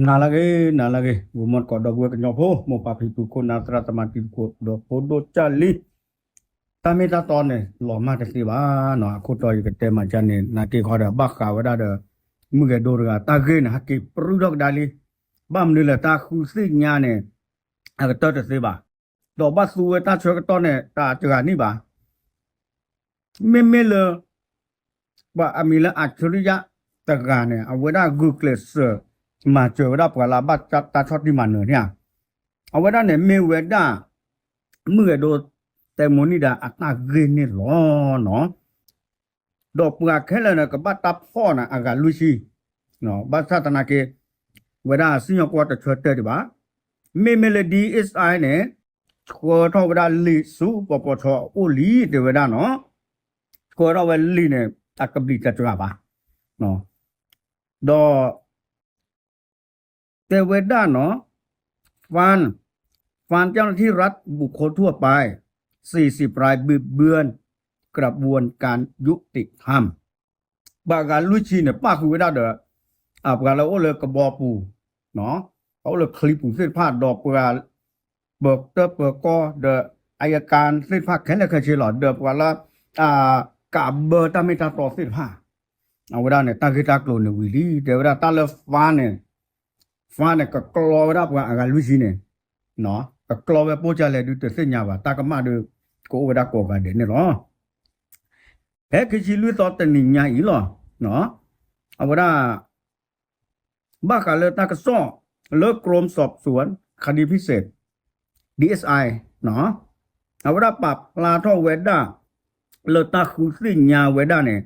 နၤလၢအဂ့ၤ နၤလၢအဂ့ၤ ဂီၤမီၢ်တကိးဒီပုၢ်ဝဲၢ်ကညီဖိ မိၢ်ပၢ်ဖံဖု ခိၣ်နၢ်သရၣ်သမါတံၤသကိး ဒီးဖိဒိၣ်ကၢ်လံ, တၢ်မ့ၢ်တၢ်တီန့ၣ် လီၤမၢ်တသ့ဘၣ်နီၤ. အခိၣ်တီယကတဲမၤကန့ၣ် နာ်က့ခီဒီး ဘၣ်ဃးဝဲဒၣ်ဒီး မုၢ်ဂဲၤဒိတဂၤ တၢ်ဂ့ၢ်န့ၣ် ဟဲက့ၤပြူၢ်ထီၣ်ကဒါလံ. ဘၣ်မနုၤလဲၣ် တၢ်ဃုသ့ၣ်ညါန့ၣ် အကတၢၢ်တသ့ဘၣ်. ဒီးဘၣ်သူဝဲတၢ်ဆၢကတီၢ်န့ၣ် တတဂၤန့ၣ်ဘၣ်. မ့မ့ၢ်လၢ ပှၤအမံၤလၢ အၣ်ခၠူရံယါ တဂၤန့ၣ် အဝဲဒၣ်ဂုာ်ကျဲးစၢး မၤစၢၤဝဲဒၣ်ပှၤလၢအဘၣ်တၢ်ဆီၣ်တံၢ်မၤနၢၤန့ၣ်ဧါ. အဝဲဒၣ်န့ၣ်မ့ၢ်ဝဲဒၣ် မုၢ်ဂဲၤဒိ တဲမိၤနံဒၤ အတၢ်ဂ့ၢ်န့ၣ်လီၤနီၤ. ဒီးပှၤခဲလၢာ်န့ၣ် ကဘၣ်တၢ်ဖီၣ်န့ၣ် အဂၤလွံၢ်ဆံ, ဘၣ်ဆၣ်သနာ်က့ ဝဲဒၣ်စံၣ်ညီၣ်ကွီၢ်တဆၢတဲာ်ဒံးဘၣ်. မ့မ့ၢ်လၢ DSI န့ၣ် ဆှၢထီၣ်ဝဲဒၣ်လံာ်ဆူ ပှၤပိာ်ထွဲအအိၣ်လံ တဲဝဲဒၣ်နီၤ. ဆှၢထီၣ်ဝဲလံာ်န့ၣ် အကဘျံးတစှၤဘၣ်. ဒီး တဲဝဲဒၣ်နီၤ, fund fund เจ้าหน้าที่รัฐบุคคลทั่วไป สี่สิบราย บิดเบือนกระบวนการยุติธรรม ပှၤဂၤလွံၢ်ဆံန့ၣ် ပၣ်ဃုာ်ဝဲဒၣ်ဒီး ပှၤလၢအအိၣ်လၢကဘီပူၤ, အအိၣ်လၢချံပူၤသ့ၣ်တဖၣ် ဒီးပှၤ ပၢၤကတၢၢ်ပၢၤကီၢ်ဒီး အယကၤသ့ၣ်တဖၣ်ခဲလၢာ်ခဲဆ့လီၤ. ဒီးပှၤလၢ ကးဘၢတၢ်မ့ၢ်တၢ်တီသ့ၣ်တဖၣ် အဝဲဒၣ်န့ၣ် တၢ်ဂ့ၢ်တၢ်ကျိၤန့ၣ်ဝံၤလံ. တဲဝဲဒၣ်တၢ်လၢ fund န့ၣ် fund န့ၣ် ကကျီဝဲဒၣ်ပှၤအဂၤလွံၢ်ဆံန့ၣ်, ကကျီဝဲပိၢ်ကလဲၣ်ဒုးတသ့ၣ်ညါဘၣ် တၢ်ကမၣ်ဒုး ကအိၣ်ဝဲဒၣ်ကိးဂၤဒဲးန့ၣ်လီၤ. ဖဲခံဆံလွံၢ်သီတနံၤညါအံၤလီၤ. အဝဲဒၣ် ဘၣ်ဃးလၢတၢ်ကစီၣ်လၢ กรมสอบสวนคดีพิเศษ DSI အဝဲဒၣ်ပာ်ဖျါထီၣ်ဝဲဒၣ် လၢတၢ်ဃုသ့ၣ်ညါဝဲဒၣ်န့ၣ်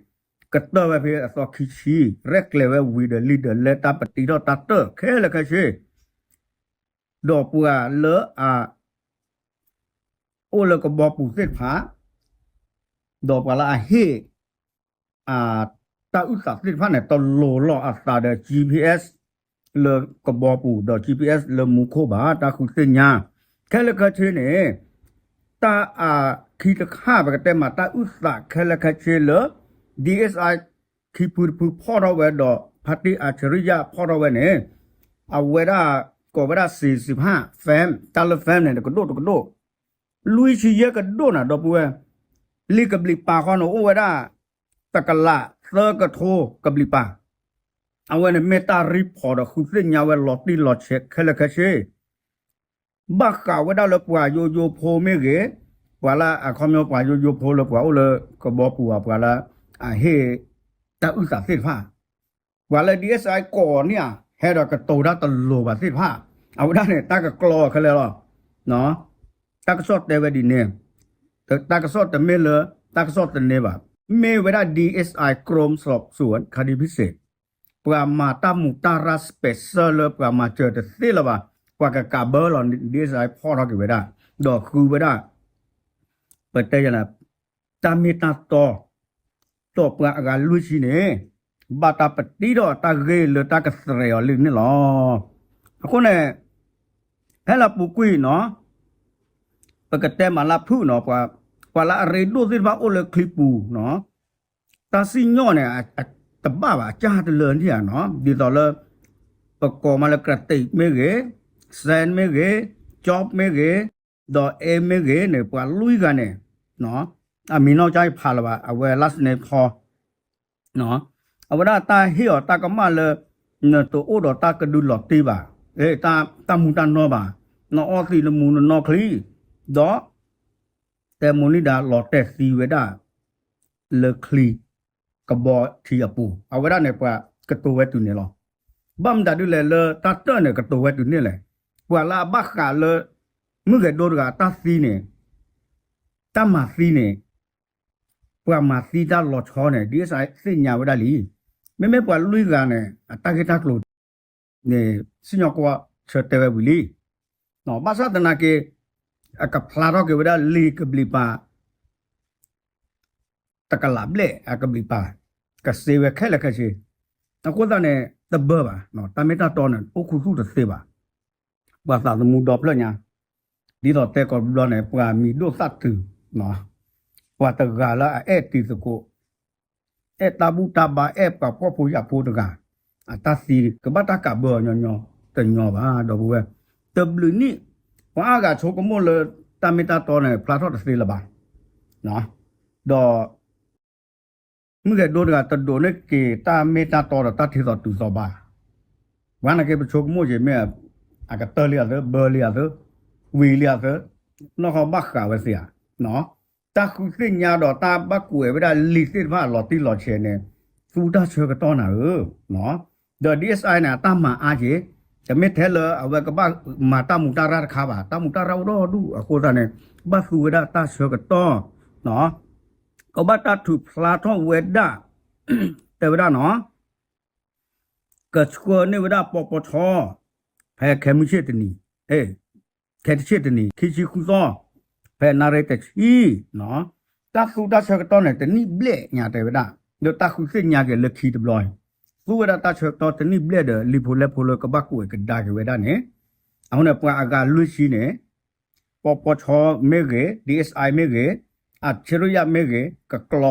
ကတၢၢ်ဝဲဖဲအသီခံဆံ ရဲၣ်ကျဲၤဝဲဝံၤဒီးလံဒီး လၢတၢ်ပတံထီၣ်တၢ်တၢၢ်ခဲလၢာ်ခဲဆ့ ဒီးပှၤလၢအ အိၣ်လၢကဘီပူၤသ့ၣ်တဖၣ် ဒီးပှၤလၢအဟ့ၣ် တၢ်အုၣ်သးသ့ၣ်တဖၣ်န့ၣ် တလိၤလီၤအသးဒီး GPS လၢကဘီပူၤ ဒီး GPS လၢမူခိၣ်ဘၣ် တၢ်ဃုသ့ၣ်ညါ ခဲလၢာ်ခဲဆ့န့ၣ် တၢ်အခံတခါ ပကတဲမး တၢ်အုၣ်သးခဲလၢာ်ခဲဆ့လၢ DSI ခံဖုတဖုဖီၣ်ထီၣ်ဝဲဒီး ဖါတံၢ်အၣ်ခၠူရံယါဖီၣ်ထီၣ်ဝဲန့ၣ် အဝဲဒၣ် ကိးဝဲဒၣ် စံးစံးဖး fam တၢ်လၢ fam န့ၣ် တကဒိၣ်တကဒိၣ် လွံၢ်ဆံယဲၢ်ကဒိၣ်နၤ ဒီပုၢ်ဝဲၢ် လံာ်ကဘျံးပၤဃီန့ၣ် အိၣ်ဝဲဒၣ် တကလးသၢကထိကဘျံးပၤ အဝဲန့ၣ်မ့ၢ်တၢ် report ဒီးဃုသ့ၣ်ညါဝဲလီၤတံၢ်လီၤဆဲးခဲလၢာ်ခဲဆ့ ဘၣ်ဃးဝဲဒၣ်လၢပှၤယိယိဖိမ့ၢ်ဂ့ၤ, ပှၤလၢအခီပညီပှၤယိယိဖိလၢပှၤအိၣ်လၢကဘီပူၤအပှၤလၢ အဟ့ၣ် တၢ်အုၣ်သးသ့ၣ်တဖၣ်, ပှၤလၢ DSI ကိးန့ၣ်ဧါ ဟဲဒီးကတိၤတၢ်တလိၤဘၣ်သ့ၣ်တဖၣ်, အဝဲဒၣ်န့ၣ် တၢ်ကကျီခဲလၢာ်လီၤ. တၢ်ကစီၣ်တဲဝဲဒ်န့ၣ်, တၢ်ကစီၣ်တမ့ၢ်လၢ တၢ်ကစီၣ်တန့ၢ်ဘၣ်, မ့ၢ်ဝဲဒၣ် DSI กรมสอบสวนคดีพิเศษ ပှၤမၤတၢ်မူးတၢ်ရၢ် special လၢပှၤမၤစၢၤတသ့လၢၤဘၣ်, ပှၤကကးဘၢလီၤ DSI ဖီၣ်ထီၣ်က့ၤဝဲဒၣ်, ဒီးဃုဝဲဒၣ် ပတဲယၤလၢ တၢ်မ့ၢ်တၢ်တီ ဒီးပှၤအဂၤလွံၢ်ဆံန့ၣ် ဘၣ်တၢ်ပတံထီၣ်တၢ်ဂ့ၢ်လၢတၢ်ကသရဲးအီၤလံန့ၣ်လီၤ. အဃိန့ၣ် ဖဲလၢပူၤကွံာ်နီၤ ပကတဲမးလၢဖုၣ်နီၤ ပှၤလၢအရ့ဒိၣ်သ့ၣ်တဖၣ်အိၣ်လၢချံပူၤနီၤ တၢ်စံၣ်ညီၣ်န့ၣ် တဘၣ်ဘၣ် အကၢ်တလၢန့ၣ်ဧါနီၤ ဒ်သိးလၢ ပကိးမးလၢ ကရတံး မ့ၢ်ဂ့ၤ, စဲၣ် မ့ၢ်ဂ့ၤ, ကၠီ မ့ၢ်ဂ့ၤ, ဒီးအဲ မ့ၢ်ဂ့ၤန့ၣ် ပှၤလွံၢ်ဂၤန့ၣ် အမံၤနီၢ်ကါယဖးလၢၤဘၣ် အဝဲ last name ဖီ အဝဲဒၣ်တၢ်ဟ့ၣ်အီၤတၢ်ကမၣ်လၢ နတအိၣ်ဒီးတၢ်ကဒုလီၤတံၢ်ဘၣ်, တၢ်မူတၢ်နီၢ်ဘၣ်, နအီသံးနမူးနနီၢ်ချံ, ဒီး တဲမိၤနံဒၤလီၤတဲာ်သံဝဲဒၣ် လၢချံ ကဘီထံအပူၤ, အဝဲဒၣ်န့ၣ် ပှၤကတိၤဝဲတုၤန့ၣ်လီၤ. ဘၣ်မတၤဒ်လဲၣ်လၢတၢ်တၢၢ်န့ၣ် ကတိၤဝဲတုၤန့ၣ်လဲၣ်, ပှၤလၢအဘၣ်ဃးလၢ မုၢ်ဂဲၤဒိတဂၤအတၢ်သံန့ၣ် တၢ်မၤသံန့ၣ် ပှၤမၤသံတၢ်လီၤဆီန့ၣ် DSI သ့ၣ်ညါဝဲဒၣ်လံ. မ့မ့ၢ်ပှၤလွံၢ်ဂၤန့ၣ် အတၢ်ဂ့ၢ်တၢ်ကျိၤ န့ၣ် စံၣ်ညီၣ်ကွီၢ်ဆၢတဲာ်ဝဲဝံၤလံ. ဘၣ်ဆၣ်သနာ်က့ အကဖျါထီၣ်က့ၤဝဲဒၣ်လံာ်ကဘျံးပၤ တကလးဘျဲၣ်အကဘျံးပၤ ကစ့ဝဲခဲလၢာ်ခဲဆ့, အဃိသတးန့ၣ် တဘၢဘၣ်, တၢ်မ့ၢ်တၢ်တီန့ၣ် အိၣ်ခူသူၣ်တသ့ဘၣ်. ပှၤသးသမူဒီဖျၢၣ်ညါ, ဒ်သိးတဲကိးဘျီန့ၣ် ပှၤမံၤဒိၣ်သၣ်တုၤ, ပှၤတဂၤလၢအအဲၣ်တံၤသကိး, အဲၣ်တၢ်ဘူၣ်တၢ်ဘါ အဲၣ်ပှၤဖှီၣ်ဖိယာ်ဖိတဂၤ, အတၢ်သံကဘၣ်တၢ်ကးဘၢအီၤညီညီ, တညီဘၣ် ဒီပုၢ်ဝဲၢ်, တဘျုးနံၣ် ပှၤအါဂၤဆိကမိၣ်လၢတၢ်မ့ၢ်တၢ်တီန့ၣ် ဖျါထီၣ်တသ့လၢၤဘၣ်, ဒီး မုၢ်ဂဲၤဒိတဂၤတဒိးန့ၢ်က့ၤတၢ်မ့ၢ်တၢ်တီဒီးတၢ်ထံၣ်သီတုၤသီဘၣ်, ပှၤနာ်က့ပဆိကမိၣ်က့ၤမ့ၢ် အကတၢၢ်လံအသၢ ဘၢလံအသၢ ဝံၤလံအသၢ, နီၢ်ဃီဘၣ်ဃးဝဲသ့ဧါ, တၢ်ဃုသ့ၣ်ညါဒီးတၢ်ဘၣ်ကွဲးဝဲဒၣ်လံာ်သ့ၣ်တဖၣ်အလီၤတံၢ်လီၤဆဲးန့ၣ် သူတၢ်ဆၢကတီၢ်နၤဧၢ, ဒီး DSI န့ၣ် အတၢ်မၤအါက့ၤ, တမ့ၢ်ထဲလၢအဝဲကဘၣ်မၤတၢ်မူးတၢ်ရၢ်တခါဘၣ်, တၢ်မူးတၢ်ရၢ်အိၣ်ဒီဒူၣ်အဃိသတးန့ၣ် ဘၣ်သူဝဲဒၣ်တၢ်ဆၢကတီၢ်, ကဘၣ်တၢ်ထုးဖျါထီၣ်ဝဲဒၣ်, တဲဝဲဒၣ်နီၤ ကဆှၢန့ၢ်ဝဲဒၣ် ပီပီထီ ဖဲခဲမုၢ်ဆ့ၣ်တနံၤ, ခဲတဆ့ၣ်တနံၤ ခံဆံဃုသီ, ဖဲနၣ်ရံၣ်တဆံ, တၢ်သူတၢ်ဆၢကတီၢ်န့ၣ် တနံၣ်ဘျဲၣ်ညါတဲဝဲဒၣ်, ဒီးတၢ်ဃုသ့ၣ်ညါက့ၤလၢခံတဘျီ, သူဝဲဒၣ်တၢ်ဆၢကတီၢ်တနံၣ်ဘျဲၣ်ဒီး လံာ်ဖိလဲၢ်ဖိလၢကဘၣ်ကွဲးကဒါက့ၤဝဲဒၣ်န့ၣ်, အဃိန့ၣ် ပှၤအဂၤလွံၢ်ဆံန့ၣ်, ပီပီထီမ့ၢ်ဂ့ၤ, DSI မ့ၢ်ဂ့ၤ, အၣ်ဆ့ရိယၣ်မ့ၢ်ဂ့ၤ, ကကျီ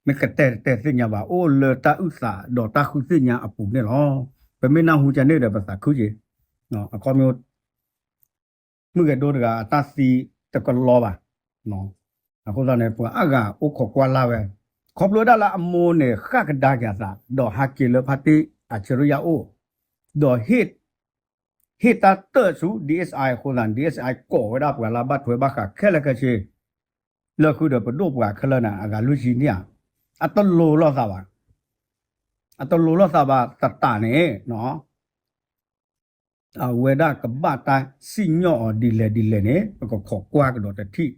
မ့ၢ်ကတဲာ်တဲာ်သ့ၣ်ညါဘၣ် အိၣ်လၢတၢ်အုၣ်သးဒီးတၢ်ဃုသ့ၣ်ညါအပူၤန့ၣ်လီၤ. ပမ့ၢ်နၢ်ဟူကန့ၣ်ဒီးပသးခုက့ၤ, အခီပညီ မုၢ်ဂဲၤဒိတဂၤအတၢ်သံတကလီဘၣ်. အဃိသတးန့ၣ် ပှၤအါဂၤအိၣ်ခိးကွၢ်လၢ်ဝဲ, ခီဖျိဒၣ်လၢအမိၢ်န့ၣ် ဃၣ်ကဒါက့ၤအသး ဒီးဟးက့ၤလၢဖါတံၢ်အၣ်ဆ့ရိယၣ်အိၣ်, ဒီး ဟ့ၣ်တၢ်တၢၢ်ဆူ DSI အဃိသတးန့ၣ် DSI ကိးဝဲဒၣ်ပှၤလၢဘၣ်ထွဲဘၣ်ဃးခဲလၢာ်ခဲဆ့ လၢဃုာ်ဒီးပဒိၣ်ပှၤခဲလၢာ်န့ၣ် အဂၤလွံၢ်ဆံန့ၣ်ဧါ, အတလိၤလိာ်သးဘၣ်, အတလိၤလိာ်သးဘၣ်သတးန့ၣ် အဝဲဒၣ်ကဘၣ်တၢ်စံၣ်ညီၣ်အီၤဒ်လဲၣ်ဒ်လဲၣ်န့ၣ် ပကခိးကွၢ်ကဒီးတထံၣ်.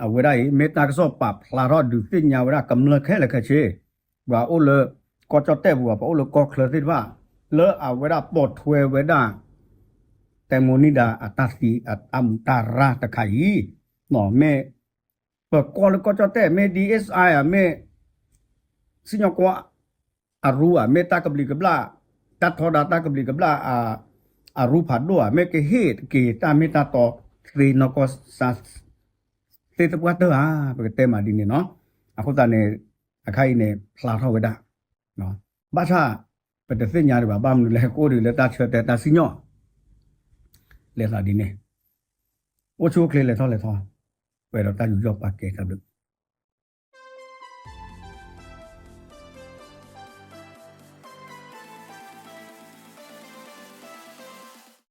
အဝဲဒၣ်အံၤ မ့ၢ်တၢ်ကစီၣ်ပာ်ဖျါထီၣ်ဒုးသ့ၣ်ညါဝဲဒၣ်ကမျၢၢ်ခဲလၢာ်ခဲဆ့, ပှၤအိၣ်လၢကီၢ်ကၠီၣ်တဲၣ်ပူၤ ပှၤအိၣ်လၢကီၢ်ချၢသ့ၣ်တဖၣ် လၢအဝဲဒၣ်ပိာ်ထွဲဝဲဒၣ် တဲမိၢ်နံၣ်ဒါအတၢ်သံအတၢ်မူးတၢ်ရၢ်တခါအံၤ, မ့ၢ်ပကီၢ်လၢကီၢ်ကၠီၣ်တဲၣ် မ့ၢ် DSI ဧါ မ့ၢ် စံၣ်ညီၣ်ကွီၢ်အရူဧါ, မ့ၢ်တၢ်ကဘျံးကဘျၣ်, တၢ်ထီဒါတၢ်ကဘျံးကဘျၣ်အရူဖးဒိၣ်ဧါ, မ့ၢ်ကဟ့ၣ်က့ၤတၢ်မ့ၢ်တၢ်တီသ့နီၢ်ကီၢ်စၢ်သ့ၣ်တပှၢ်တၢၢ်ဧါ, ပကတဲမးဒ်န့ၣ်နီၤ. အဃိသတးန့ၣ် အခါအံၤန့ၣ် ဖျါထီၣ်ဝဲဒၣ်, ဘၣ်ဆၣ် ပတသ့ၣ်ညါဒံးဘၣ်, ဘၣ်မနုၤလဲၣ် ကအိၣ်ဒံးလၢတၢ်ဆၢတဲာ်တၢ်စံၣ်ညီၣ် လဲၤသးဒ်န့ၣ်, အိၣ်ဆူၣ်အိၣ်ချ့လဲၤထီၣ်လဲၤထီ, ပှဲၤဒီးတၢ်ယူးယီၣ်ပာ်ကဲတၢ်ဘျုး